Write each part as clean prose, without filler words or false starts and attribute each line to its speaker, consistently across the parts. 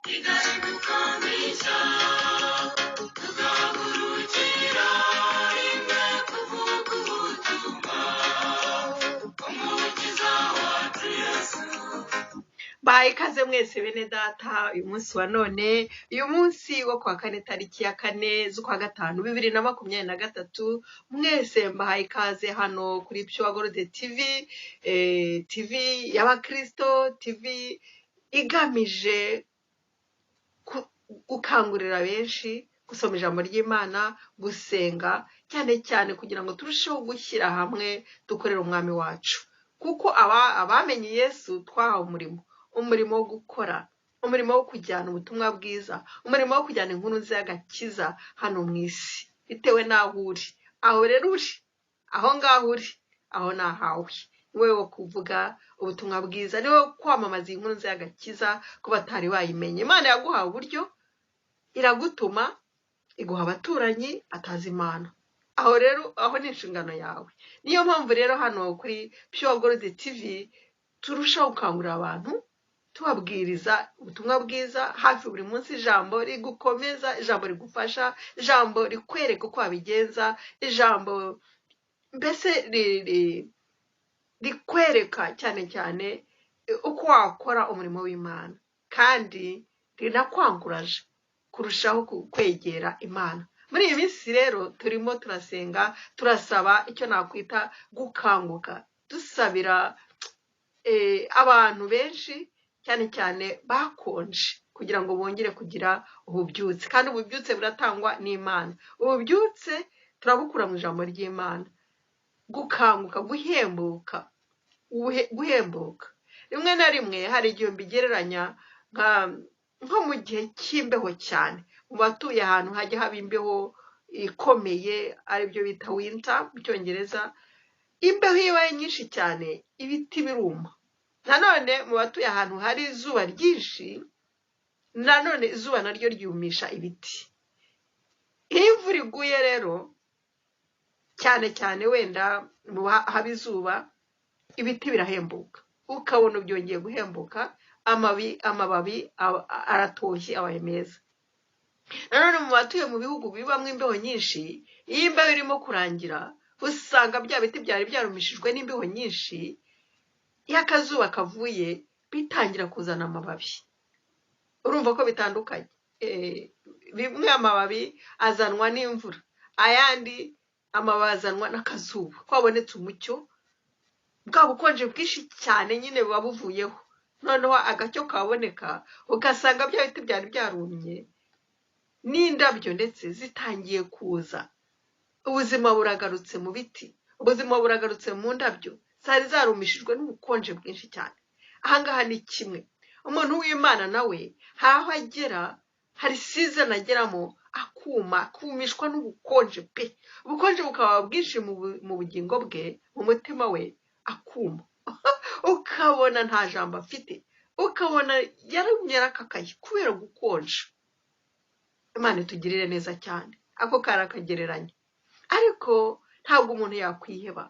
Speaker 1: Igahinduka mishya, tugahagurukira rimwe kuvuga ubutumwa umukiza wacu Yesu.
Speaker 2: Bahaye ikaze mwese bene data. Uyu munsi wa none, uyu munsi wo kuwa kane, tariki ya 4 z'ukwa 5 2023, mwese mbahaye ikaze hano kuri Pure Gold TV, TV y'Abakristo, TV igamije gukangurira benshi gusoma ijambo ry'Imana, gusenga cyane cyane kugira ngo turusheho gushyira hamwe dukorere umwami wacu. Kuko abamenye Yesu twahawe umurimo, umurimo wo gukora, umurimo wo kujyana ubutumwa bwiza, umurimo wo kujyana inkuru nziza y'agakiza hano mu isi, bitewe n'aho uri. Aho rero uri, aho ngaho uri, aho ni ahawe. Ni wowe wo kuvuga ubutumwa bwiza, ni wowe wo kwamamaza iyi nkuru nziza y'agakiza ku batari bayimenye. Imana yaguhawe uburyo, iragutuma, iguha abaturanyi batazi Imana. Aho rero, aho ni inshingano yawe. Niyo mpamvu rero hano kuri Pure Gold TV turushaho gukangurira abantu, tubabwiriza ubutumwa bwiza hafi buri munsi, ijambo rigukomeza, ijambo rigufasha, ijambo rikwereka uko wabigenza, ijambo mbese rikwereka cyane cyane uko wakora umurimo w'Imana, kandi rinakwanguraje kurushaho kwegera Imana. Muri iyi minsi rero turimo turasenga, turasaba icyo nakwita gukanguka, dusabira abantu benshi cyane cyane bakonje kugira ngo bongere kugira ububyutse. Kandi ububyutse buratangwa n'Imana. Ububyutse turabukura mu ijambo ry'Imana. Gukanguka, guhembuka, guhembuka. Rimwe na rimwe hari igihe mbigereranya nko mu gihe cy'imbeho cyane, mu batuye ahantu hajya haba imbeho ikomeye, aribyo bita winter mu cyongereza. Imbeho iyo ibaye nyinshi cyane ibiti biruma. Nanone mu batuye ahantu hari izuba ryinshi, nanone izuba naryo ryumisha ibiti. Iyo imvura iguye rero cyane cyane wenda mu haba izuba, ibiti birahembuka, ukabona byongeye guhembuka, amababi aratoshye, abaye meza. Nanone mu batuye mu bihugu bibamo imbeho nyinshi, iyo imbeho irimo kurangira, usanga bya biti byari byarumishijwe n'imbeho nyinshi, iyo akazuba kavuye bitangira kuzana amababi. Urumva ko bitandukanye. Bimwe amababi azanwa n'imvura, ayandi amababi azanwa n'akazuba. Ko habonetse umucyo, bwa bukonje bwinshi cyane nyine buba buvuyeho, noneho agacyo kaboneka, ugasanga bya biti byari byarumye n'indabyo ndetse zitangiye kuza. Ubuzima buragarutse mu biti, ubuzima buragarutse mu ndabyo zari zarumishijwe n'ubukonje bwinshi cyane. Ahangaha ni kimwe, umuntu w'Imana nawe hari aho agera, hari season ageramo akuma, akumishwa n'ubukonje pe, ubukonje bukaba bwinshi mu bugingo bwe, mu mutima we, akuma, ukabona nta jambo afite, ukabona yarumye, yarakakaye kubera gukonja. Imana itugirire neza cyane. Ako kari akagereranyo, ariko ntabwo umuntu yakwiheba.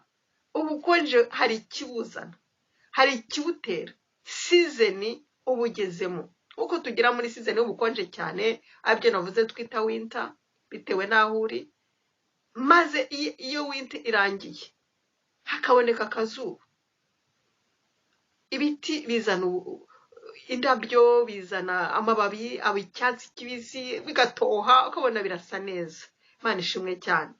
Speaker 2: Ubukonje hari ikibuzana, hari ikibutera, season uba ugezemo. Uko tugera muri season y'ubukonje cyane, aribyo navuze twita winter, bitewe n'aho uri, maze iyo winter irangiye hakaboneka akazuba, ibiti bizana indabyo, bizana amababi aba icyatsi kibisi, bigatoha, ukabona birasa neza. Imana ishimwe cyane.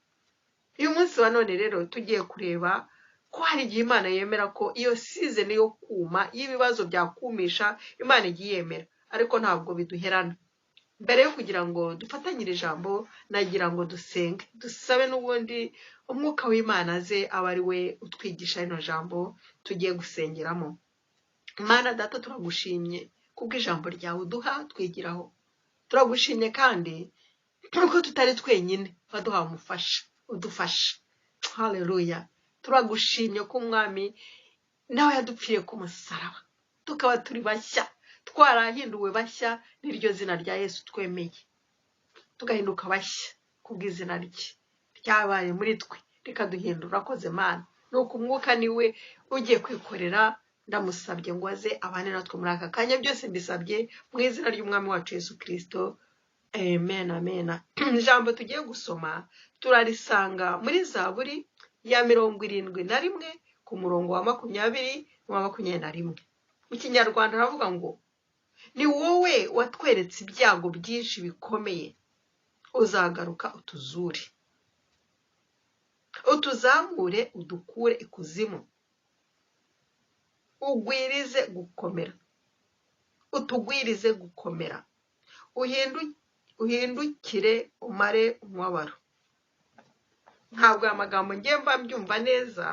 Speaker 2: Uyu munsi wa none rero tugiye kureba ko hari igihe Imana yemera ko iyo season yo kuma, y'ibibazo byakumisha, Imana igiye yemera, ariko ntabwo biduherana. Mbere yo kugira ngo dufatanyire ijambo, nagira ngo dusenge, dusabe n'ubundi umwuka w'Imana aze abe ari we utwigisha rino jambo tugiye gusengeramo. Mana data, turagushimye kubwo ijambo ryawe uduha twigiraho. Turagushimye kandi nuko tutari twenyine, waduhaye umufasha udufasha. Haleluya. Turagushimye ko umwami nawe yadupfiriye ku musaraba, tukaba turi bashya, twarahinduwe bashya n'iryo zina rya Yesu twemeye, tugahinduka bashya kubw'izina rye ryabaye muri twe rikaduhindura. Urakoze Mana. Nuko umwuka niwe ugiye kwikorera Ndamusabye ngo aze abane natwe muri aka kanya. Byose mbisabye mu izina ry'Umwami wacu Yesu Kirisito, amen, amen. Ijambo tugiye gusoma turarisanga muri Zaburi ya 71 ku murongo wa 20 n'uwa 21. Mu Kinyarwanda aravuga ngo: "Ni wowe watweretse ibyago byinshi bikomeye, uzagaruka utuzure, utuzamure, udukure ikuzimu, ugwirize gukomera, utugwirize gukomera, uhindukire umare umubabaro." Ntabwo aya magambo ngiye mba mbyumva neza,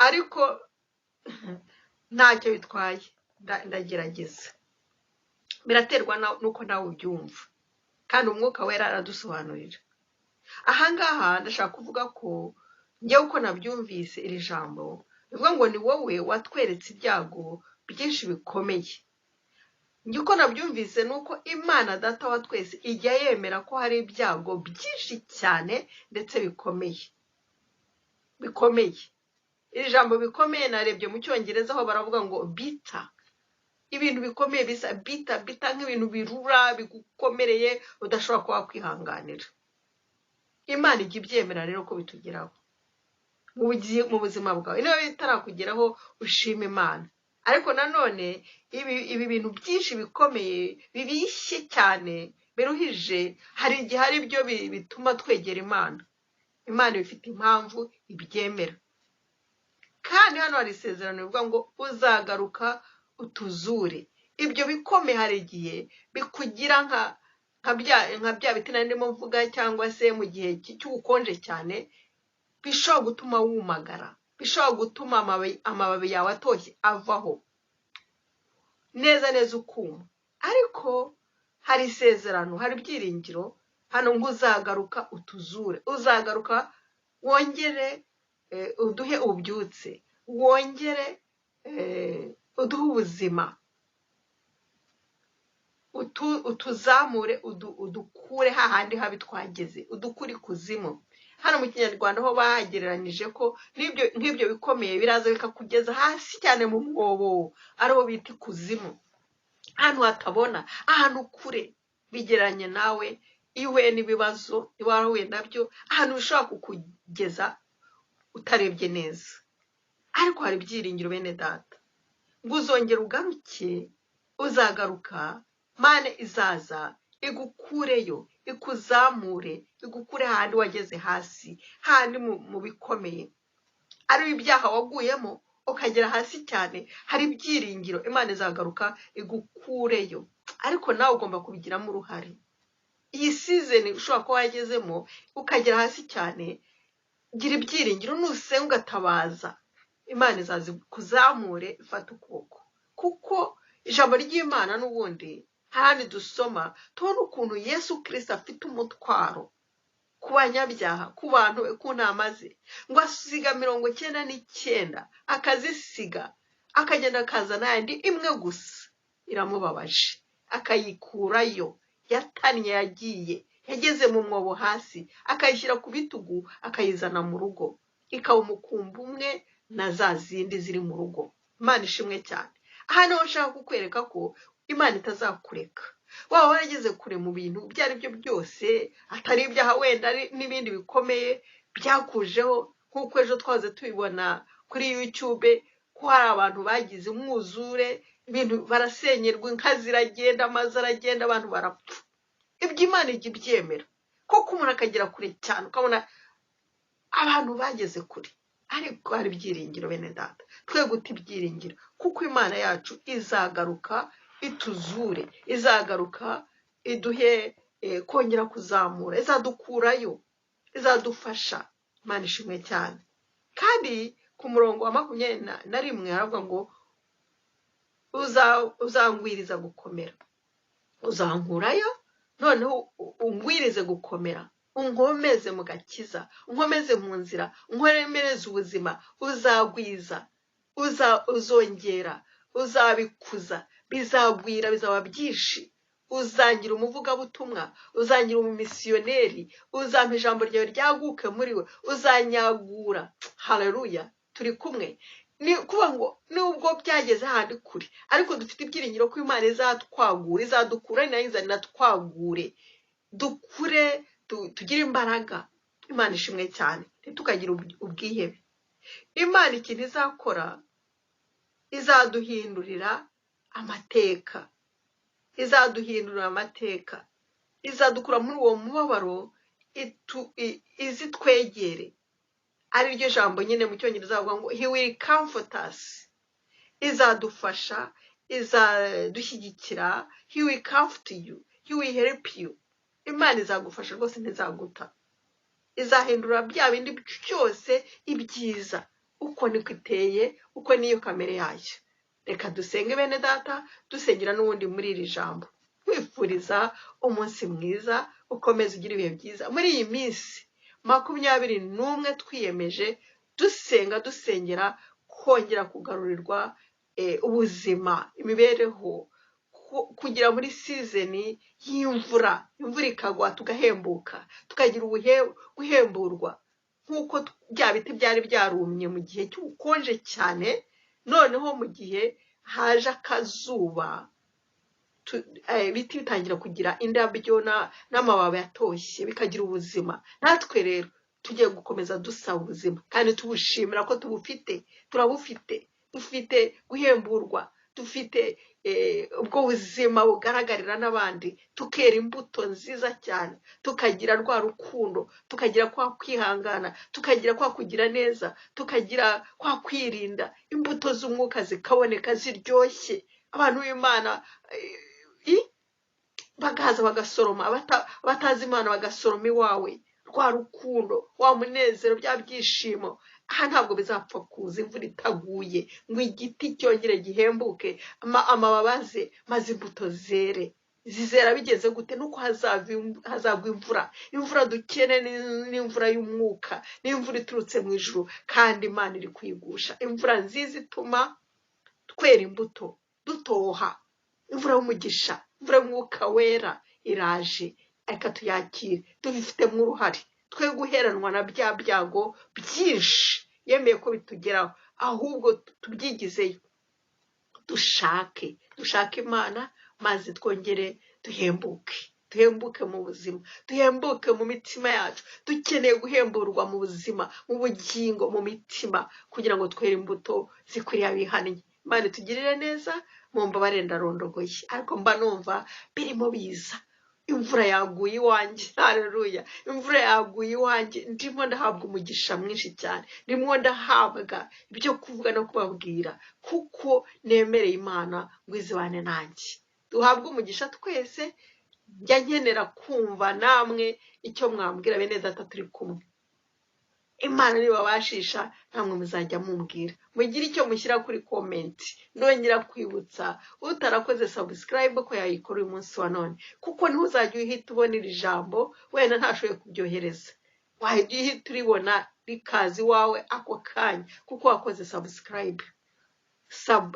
Speaker 2: ariko ntacyo bitwaye, ndagerageza. Biraterwa n'uko nawe ubyumva, kandi Umwuka Wera aradusobanurira. Ahangaha ndashaka kuvuga ko njyewe uko nabyumvise, iri jambo bivuga ngo ni wowe watweretse ibyago byinshi bikomeye. Njye uko nabyumvise ni uko Imana Data wa twese ijya yemera ko hari ibyago byinshi cyane ndetse bikomeye, bikomeye. Iri jambo bikomeye narebye mu Cyongereza aho baravuga ngo bitter, ibintu bikomeye bisa bitter, bitter nk'ibintu birura, bigukomereye, udashobora kuba wakwihanganira. Imana ijya ibyemera rero ko bitugeraho mu buzima bwawe. Niba bitarakugeraho, ushima Imana. Ariko nanone ibi bintu byinshi bikomeye, bibishye cyane, biruhije, hari igihe ari byo bituma twegera Imana. Imana ibifite impamvu ibyemera. Kandi hano hari isezerano rivuga ngo uzagaruka utuzure. Ibyo bikomeye hari igihe bikugira nka bya biti nari ndimo mvuga, cyangwa se mu gihe cy'ubukonje cyane, bishobora gutuma wumagara, bishobora gutuma amababi yawe atoshye avaho neza neza, ukuma. Ariko hari isezerano, hari ibyiringiro hano ngo uzagaruka utuzure, uzagaruka wongere uduhe ububyutse, wongere uduhe ubuzima, utuzamure, udukure hahandi habi twageze, udukure ikuzimu. Hano mu Kinyarwanda ho bagereranyije ko nk'ibyo bikomeye biraza bikakugeza hasi cyane mu mwobo, ariwo bita ikuzimu, ahantu hatabona, ahantu kure. Bigereranye nawe iyo uhuye n'ibibazo, iyo warahuye nabyo, ahantu bishobora kukugeza utarebye neza. Ariko hari ibyiringiro, bene Data, ngo uzongera ugaruke, uzagaruka, Mana izaza igukureyo, ikuzamure, igukure hahandi wageze hasi, hahandi mu bikomeye, ari ibyaha waguyemo ukagera hasi cyane. Hari ibyiringiro, Imana izagaruka igukureyo, ariko nawe ugomba kubigiramo uruhare. Iyi season ushobora kuba wagezemo ukagera hasi cyane, gira ibyiringiro, nusenga ugatabaza, Imana izaza ikuzamure, ifate ukuboko. Kuko ijambo ry'Imana n'ubundi hahandi dusoma tubona ukuntu Yesu Kirisito afite umutwaro ku banyabyaha, ku bantu be, ku ntama ze, ngo asiga 99, akazisiga, akagenda akazana yandi imwe gusa iramubabaje, akayikurayo yatannye, yagiye, yageze mu mwobo hasi, akayishyira ku bitugu, akayizana mu rugo, ikaba umukumbi umwe na za zindi ziri mu rugo. Imana ishimwe cyane. Aha niho nshaka kukwereka ko Imana itazakureka. Waba warageze kure mu bintu ibyo ari byo byose, atari ibyaha wenda, ari n'ibindi bikomeye byakujeho, nk'uko ejo twahoze tubibona kuri YouTube ko hari abantu bagize umwuzure, ibintu barasenyerwa, inka ziragenda, amazu aragenda, abantu barapfa. Ibyo Imana ijya ibyemera kuko umuntu akagera kure cyane, ukabona abantu bageze kure. Ariko hari ibyiringiro, bene Data, twe guta ibyiringiro, kuko Imana yacu izagaruka ituzure, izagaruka iduhe kongera kuzamura, izadukurayo, izadufasha. Imana ishimwe cyane. Kandi ku murongo wa 21 haravuga ngo uzangwiriza gukomera, uzankurayo, noneho ungwirize gukomera, unkomeze mu gakiza, unkomeze mu nzira, unkomereze ubuzima. Uzagwiza, uzongera, uzabikuza, bizagwira, bizaba byinshi. Uzangira umuvugabutumwa, uzangira umumisiyoneri, uzampa ijambo ryawe ryaguke muri we, uzanyagura. Haleluya, turi kumwe. Ni ukuvuga ngo nubwo byageze ahandi kure, ariko dufite ibyiringiro ko Imana izatwagura, izadukura, nayo izanatwagure, dukure, tugire imbaraga. Imana ishimwe cyane, ntitukagire ubwihebe. Imana ikintu izakora, izaduhindurira amateka, izaduhindurira amateka, izadukura muri uwo mubabaro, izitwegere. Ari ryo jambo nyine mu Cyongereza bavuga ngo "He will comfort us". Izadufasha, izadushyigikira. He will comfort you, he will help you. Imana izagufasha rwose, ntizaguta. Izahindura bya bindi byose ibyiza. Uko niko iteye, uko niyo kamere yayo. Reka dusenge, bene data, dusengera n'ubundi muri iri jambo. Nkwifuriza umunsi mwiza, ukomeze ugira ibihe byiza muri iyi minsi 21 twiyemeje dusenga, dusengera kongera kugarurirwa ubuzima, imibereho, kugera muri season y'imvura, imvura ikagwa tugahembuka, tukagira guhemburwa nk'uko bya biti byari byarumye mu gihe cy'ubukonje cyane. Noneho mu gihe haje akazuba, ibiti bitangira kugira indabyo n'amababi atoshye, bikagira ubuzima. Natwe rero tugiye gukomeza dusaba ubuzima kandi tubushimira ko tubufite. Turabufite, dufite guhemburwa, dufite ubwo buzima bugaragarira n'abandi, tukera imbuto nziza cyane, tukagira rwa rukundo, tukagira kwa kwihangana, tukagira kwa kugira neza, tukagira kwa kwirinda, imbuto z'umwuka zikaboneka ziryoshye. Abantu b'Imana bakaza bagasoroma, abatazi Imana bagasoroma iwawe rwa rukundo, wa munezero, bya byishimo. Aha ntabwo bizapfa kuza imvura itaguye ngo igiti cyongere gihembuke, amababi aze, maze imbuto zere. Zizera bigeze gute? Nuko hazagwa imvura. Imvura dukeneye n'imvura y'umwuka, n'imvura iturutse mu ijuru, kandi Imana iri kwigusha imvura nziza ituma twera imbuto, dutoha, imvura y'umugisha, imvura y'umwuka wera iraje. Reka tuyakire tubifitemo uruhare, twe guheranwa na bya byago byinshi yemeye ko bitugeraho, ahubwo tubyigizeyo, dushake Imana, maze twongere duhembuke, duhembuke mu buzima, duhembuke mu mitima yacu. Dukeneye guhemburwa mu buzima, mu bugingo, mu mitima, kugira ngo twere imbuto zikwiriye abihannye. Imana itugirire neza. Mumbabarire ndarondogoye, ariko mba numva birimo biza. Imvura yaguye iwanjye, haleluya! Imvura yaguye iwanjye, ndimo ndahabwa umugisha mwinshi cyane, ndimo ndahabwa ibyo kuvuga no kubabwira, kuko nemereye Imana ngo izibane nanjye. Duhabwe umugisha twese. Njya nkenera kumva namwe icyo mwambwira, bene data turi kumwe. Imana nibabashisha, namwe muzajya mumbwira, mugire icyo mushyira kuri comment. Ndongera kwibutsa utarakoze subscribe ko yayikora uyu munsi wa none, kuko ntuzajya uhita ubona iri jambo wenda ntashoboye kubyohereza, wahita uhita uribona rikaza iwawe ako kanya, kuko wakoze subscribe,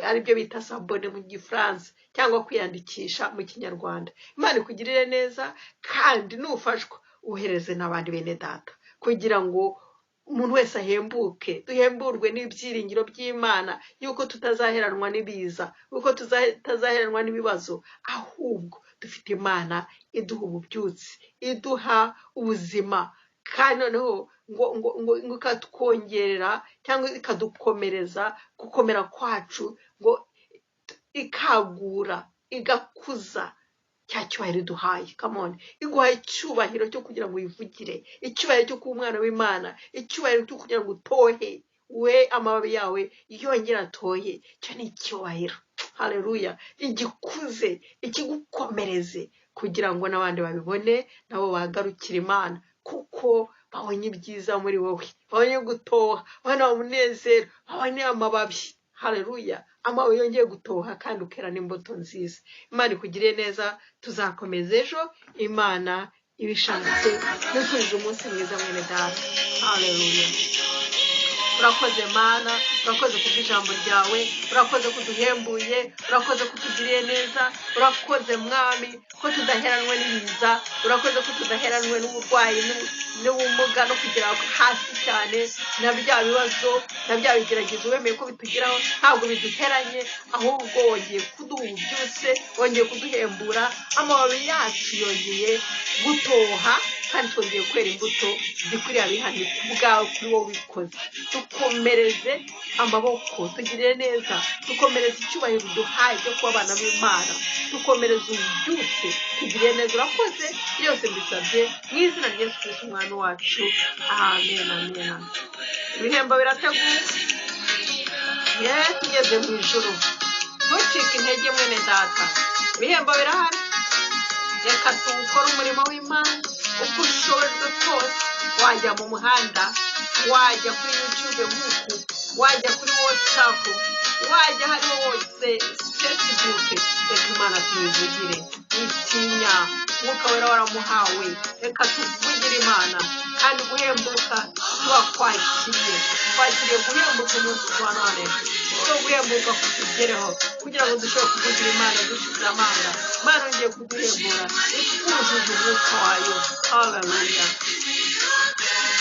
Speaker 2: aribyo bita s'abonner mu Gifaransa cyangwa kwiyandikisha mu Kinyarwanda. Imana ikugirire neza, kandi nufashwa wohereze n'abandi bene data, kugira ngo umuntu wese ahembuke, duhemburwe n'ibyiringiro by'Imana yuko tutazaheranwa n'ibiza, yuko tutazaheranwa n'ibibazo, ahubwo dufite Imana iduha ububyutse, iduha ubuzima, kandi noneho ngo ikatwongerera cyangwa ikadukomereza gukomera kwacu, ngo ikagura, igakuza cya cyubahiro iduhaye. Come on, iguhaye icyubahiro cyo kugira ngo uyivugire, icyubahiro cyo kuba umwana w'Imana, icyubahiro cyo kugira ngo utohe, we amababi yawe yongere atohe. Icyo ni icyubahiro, haleluya! Igikuze, ikigukomereze, kugira ngo n'abandi babibone, nabo bagarukire Imana, kuko babonye ibyiza muri wowe, babonye gutoha, babonye umunezero, babonye amababi, haleluya! Amababi yongeye gutoha kandi ukera n'imbuto nziza. Imana ikugiriye neza. Tuzakomeza ejo, Imana ibishatse. Nifurije umunsi mwiza, mwene data, haleluya. Urakoze Mana, urakoze kubw'ijambo ryawe, urakoze ko uduhembuye, urakoze ko utugiriye neza, urakoze Mwami ko tudaheranwe n'ibiza, urakoze ko tudaheranwe n'uburwayi n'ubumuga no kugera hasi cyane na bya bibazo na bya bigeragezo wemeye ko bitugeraho, ntabwo biduheranye, ahubwo wongeye kuduha ububyutse, wongeye kuduhembura, amababi yacu yongeye gutoha kandi twongeye kwera imbuto zikwiriye abihannye ku bwawe, kuri wowe ubikoze. Dukomereze amaboko, tugirire neza, dukomereze icyubahiro uduhaye cyo kuba abana b'Imana, dukomereze ububyutse, tugirire neza. Urakoze, byose mbisabye mu izina rya Yesu Kristo umwami wacu, amen, amen. Ibihembo birateguwe, ye tugeze mu ijuru. Ntucike intege mwene data, ibihembo birahari. Reka tuwukore umurimo w'Imana uko ushobojwe kose. Wajya mu muhanda, wajya kuri YouTube nk'uku, wajya kuri WhatsApp, wajya aho ariho hose, Facebook, reka Imana tuyivugire. Witinya, Umwuka Wera waramuhawe. Reka tuvugire Imana kandi guhembuka tuba kwakiriye, twakiriye guhembuka umunsi wa none, kuko guhembuka kutugereho kugira ngo dushobore kuvugira Imana dushize amanga. Imana yongeye kuduhembura itwujuje umwuka wayo. Haleluya.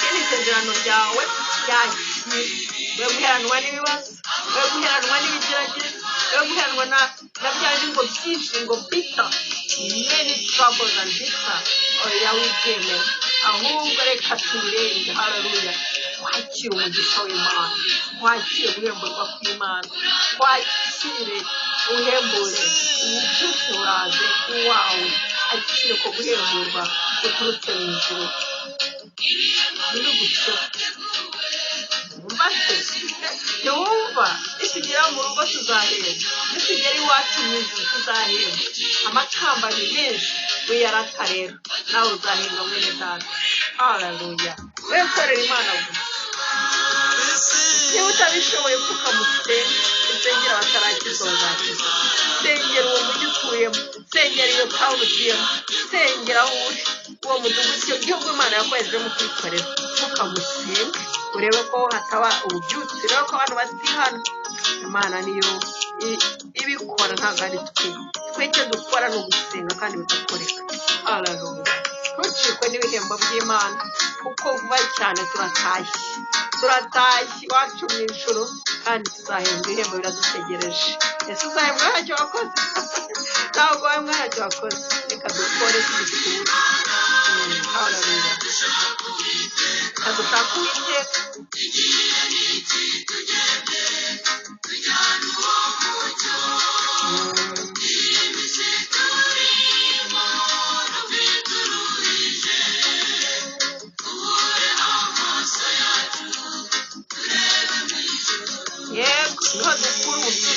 Speaker 2: Iri ni isezerano ryawe, ryakire. We guheranwa n'ibibazo, we guheranwa n'ibigeragezo, we guheranwa na bya bindi ngo byinshi, ngo bitter, many troubles and bitter. Oya, wibyemera, ahubwo reka tubirenge. Haleluya. Twakire umugisha w'Imana, twakire guhemburwa kw'Imana, twakire uhembure ububyutse buraze iwawe. Akire ko guhemburwa guturutse mu ijuru. Ntibiguceho. Wumva se? Ntiwumva? Nitugera mu rugo tuzahembwa, nitugera iwacu mu ijuru tuzahembwa. Amakamba ni menshi, wiyarata rero nawe uzahembwa mwene data. Haleluya. We korera Imana gusa. Niba utabishoboye, pfukama usenge, usengera abatarakizwa bazakizwa. Sengera uwo mujyi utuyemo, sengera iyo town utuyemo, sengera aho uri, uwo mudugudu, icyo gihugu Imana yakoherejemo kwikorera. Pfukama usenge, urebe ko hataba ububyutse, urebe ko abantu batihana. Imana niyo ibikora, ntabwo ari twe. Twe icyo dukora ni ugusenga kandi bigakoreka. Haleluya. Ntucikwe n'ibihembo by'Imana, kuko vuba cyane turatashye, turatashye iwacu mu ijuru kandi tuzahembwa. Ibihembo biradutegereje. Ese uzahembwa ntacyo wakoze? Ntabwo wahembwa ntacyo wakoze. Reka dukore tugifite ubusa. Haleluya. Reka dushake Uwiteka. Yego, niho dukura ububyutse.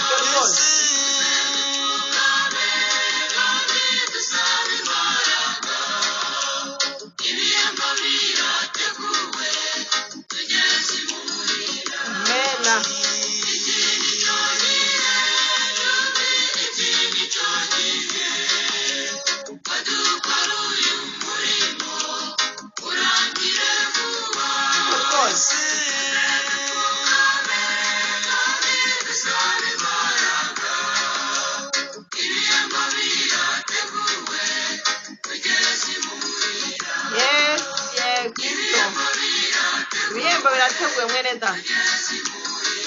Speaker 2: Ibyo rwose. Mena. Ibyo rwose. Yes, yeah, Kristo. Ibihembo birateguwe mwene data.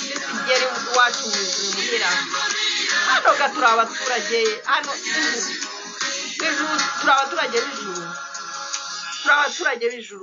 Speaker 2: Nitugera iwacu mu ijuru muhira. Hano ga turi abaturage, hano mu ijuru turi abaturage b'ijuru. Turi abaturage b'ijuru.